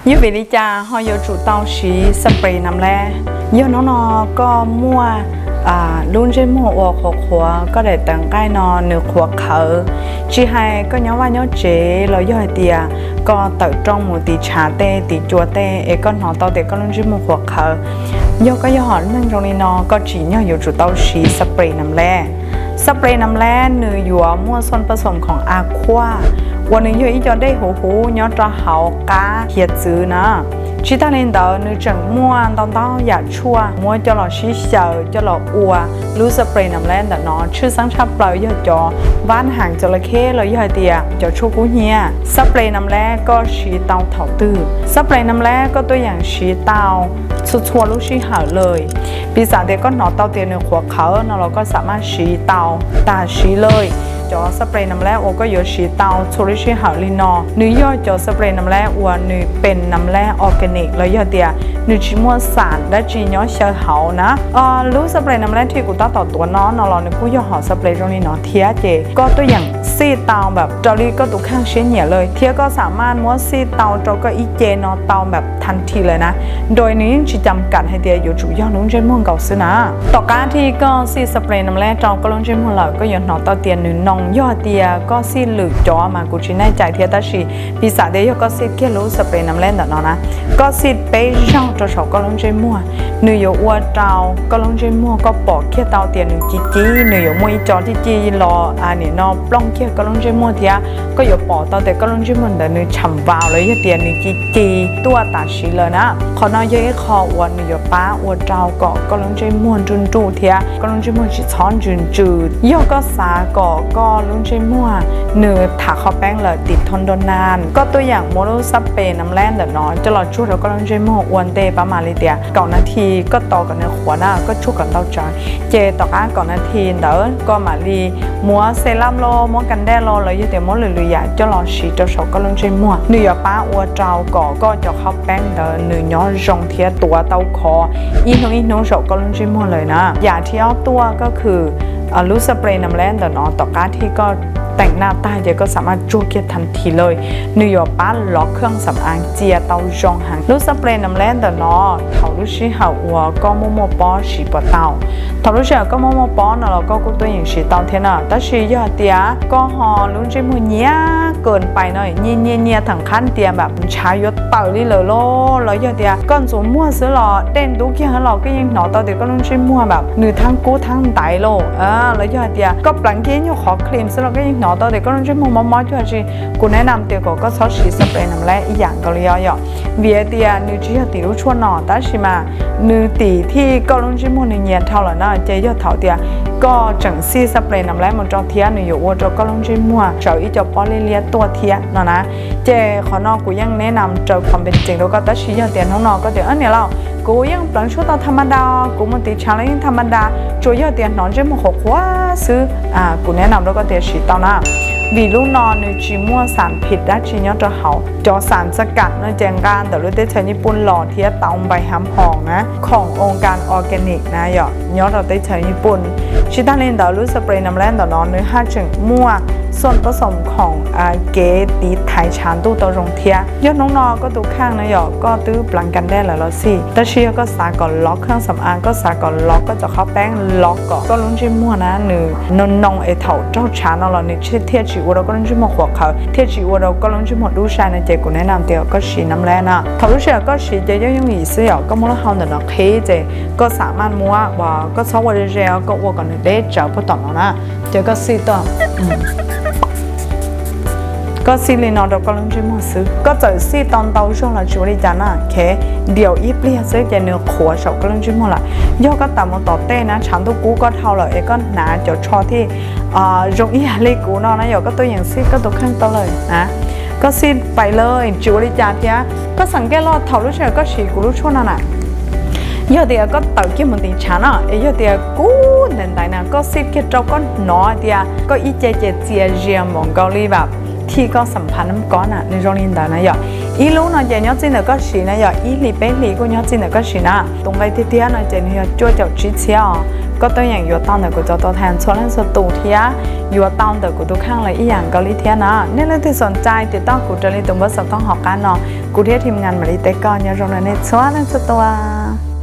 Yog vim li cas ho yuav tsum tau siv spray nam lab? Yog hnub no koj muaj lub ntsej muag uas qhuav qhuav, koj daim tawv nqaij no nws qhuav qhawv, tsis hais koj nyob vaj nyob tsev los yog hais tias koj tawm rooj mus tiv tshav tej tiv cua tej es koj hnov tau tias koj lub ntsej muag qhuav qhawv, yog koj yog hom neeg zoo li no koj tsim nyog yuav tsum tau siv spray nam lab. Spray nam lab nws yuav muaj xooj pab xoom khoom aqua uas nws yog ib co dej huv huv nyob rau hauv qab hiav txwv na. Tsis tag li ntawd nws tseem muaj ntau ntau yam tshuaj muab coj los sib xyaw coj los ua lub spray nam lab ntawm no. Tshwj xeeb tshaj plaws yog cov vab hav cov la kheb los yog hais tias cov tshuaj kub hnyiab. Spray nam lab koj siv tau thaum twg? Spray nam lab koj tuaj yeem siv tau txhua txhua lub sij hawm lawm. Piv xam tias koj hnov tau tias nws qhuav qhawv no los koj xam maj siv tau tam sim lawm. Cov spray nam lab uas koj yuav siv tau txhua lub sij hawm li no, nws yog cov spray nam lab uas nws pem nam lab organic los yog tias nws tsis muaj xam dab tsi nyob xyaw hauv na. Lub spray nam lab thib kuv tab tom tuav no no los nws kuj yog hom spray zoo li no thiab, ces koj tuaj yeem xij tau npam raws li koj tus kheej siab nyiam lawm thiab koj xam maj muab xij tau rau koj ib ce no tau npam thas thi lawm na. Nrog nws yeej tsis cam kam hais tias yuav tsum yog lub ntsej muag nkaus xwb na. Tom qab thib koj xij spray nam lab rau koj lub ntsej muag lawm koj yuav hnov tau tias nws noo. Yog tias koj xij lwm cov mas kuv tsis neej cai thiab, tab sis piv xam tias yog koj xij kiag lub spray nam lab ntawm no na, koj xij peb zaug rau saum koj lub ntsej muag, nws yuav ua rau koj lub ntsej muag koj pom kiag tau tias nws ci ci, nws yuav muaj ib co ci ci los nim no plooj kiag koj lub ntsej muag thiab koj yuav pom tau tias koj lub ntsej muag ntawd nws tsham vau los yog tias nws ci ci tuaj tam sim lawm na. Qhov no yog ib qho uas nws yuav pab ua rau kom koj lub ntsej muag nruj nruj thiab koj lub ntsej muag tsis txhob ntsws ntsws. Yog koj xav kom koj lub ntsej muag nws tham qhov peeb lawm tim thoo nrog nas, koj tuaj yeem muab lub spray nam lab ntawm no coj los tsuag rau koj lub ntsej muag ua ntej pab mam li tias kaum nas thi, koj tos kom nws qhuav na koj tsuag kom ntau tsawv. Ces tom qab kaum nas thi ntawd koj mam li muab serum los muab kas dej los los yog tias muab lwm lwm yam coj los siv rau saum koj lub ntsej muag, nws yuav pab ua rau kom koj cov qhov peeb ntawd nws nyob zoo thiab tuav tau khov ib hnub ib hnub saum koj lub ntsej muag lawm na. Yam thib ob tuaj koj khwm lub spray nam lab ntawm no tom qab thib koj teem naj tag ces koj xam maj tsuag kiag thas thi lawm, nws yuav pab lov kheej xam aav cia tau zoo heev. Lub spray nam lab ntawm no thaum lub sij hawm uas koj muaj muaj pob siv puas tau? Thaum lub sij hawm koj muaj muaj pob no los koj kuj tuaj yeem siv tau thiab na, tab sis yog tias koj ho lub ntsej muag nyiav kawg pais no, nyias nyias nyias tham qhab tias npam ntshav yuav tawm li lawm los los yog tias koj ntxuav muag xwb los dej ntub kiag los koj yeej hnov tau tias koj lub ntsej muag npam nws thaab kub thaab ntaiv lauj, los yog hais tias koj pleev kiag nyuag qhov cream xwb los koj yeej hnov tau tias koj lub ntsej muag mob mob cuag tsi. Kuv nev nam tias kom koj txhob siv spray nam lab ib yam nkaus li os yom, vim hais tias nws tsis yog tim lub tshuaj no tab sis mas nws tim thij koj lub ntsej muag nws nyias dhau lawm na. Ces yog thaum tias koj tseem xij spray nam lab mus rau thiab nws yuav ua rau koj lub ntsej muag tsawv ib co pob liab liab tuaj thiab no na. Ces qhov no kuv yeej nev nam raws qhov npe tsees rau koj, tab sis yog tias hnub no koj tias niam lauj, kuv yeej pleev tshuaj tau tham ma da, kuv mus tiv tshav los yeej tham ma da, tsuas yog tias hnov ntsej muag qhuav qhuav xwb, kuv nev nam rau koj tias siv tau na. Vim lub no nws tsis muaj xam phim dab tsi nyob rau hauv. Cov xam xa kam no ces nqa ntawm lub teb chaws Nyij Pooj los thiab tau npai hav hoos na, khoom oo kas organic na yom, nyob rau teb chaws Nyij Pooj. Tsis tag li ntawd lub spray nam lab ntawm no nws haj tseem muaj xooj pab xoom khoom kev tiv thaiv tshav ntuj tau zoo thiab. Yog hnub no koj tus kheej na yom, koj twb pleev kas dej lawm los xij, tab sis yog koj xav kom lov kheej xam aav, koj xav kom lov koj cov qhov peeb, lov kom koj lub ntsej muag na nws noo noo es thaum raug tshav no los nws thiaj tsis ua rau koj lub ntsej muag qhuav qhawv, thiaj tsis ua rau koj lub ntsej muag dub sai no ces kuv nev nam tias koj siv nam lab na. Thaum lub sij hawm koj siv ces yooj yooj yim xwb yom, koj muab lub hau ntawm no qhib ces koj xam maj muab, koj txhob ua ze ze, koj ua kom nws deb tsawv puag tom no na. Ces koj xij tuaj, koj xij li no rau koj lub ntsej muag xwb. Koj txawm xij tau ntau zog los tsis ua li cas na, khev diaum ib pliag xwb ces nws qhuav saum koj lub ntsej muag lawm. Yog koj tawm mus tom tej na tshav ntuj kub koj dhau lawm es koj hnav cov tsho thiaj zoo ib yam li kuv no na yom, koj tuaj yeem xij koj tus kheej tau lawm na. Koj xij pais lawm tsis ua li cas thiab. Koj xeem kiag los thaum lub sij hawm koj siv kuv lub tshuaj no na, yog tias koj tawm kiag mus tiv tshav no es yog tias kub ntaiv ntaiv na koj xij kiag rau koj hnov tias koj ib ce ces txias zias npaum nkaus li vam thij koj xam phav nab kob na, nws zoo li ntawd na yom. Ib lub no ces nyob txij ntawm koj siv na yom, ib hlis peb hlis kuj nyob txij ntawm koj siv na. Tus nqe tiag tiag no ces nws yog cuaj caum tsib txhiab os. Koj tuaj yeem yuav tau ntawm kuv cov tau thas txhua leej txhua tus thiab yuav tau ntawm kuv tus kheej lawm ib yam nkaus li thiab na. Nej leej twg xoom cai tiv toj kuv raws li tus npawb xov tooj hauv qab no, kuv thiab team ngan mam li teb koj. Nyob zoo na nej txhua leej txhua tus.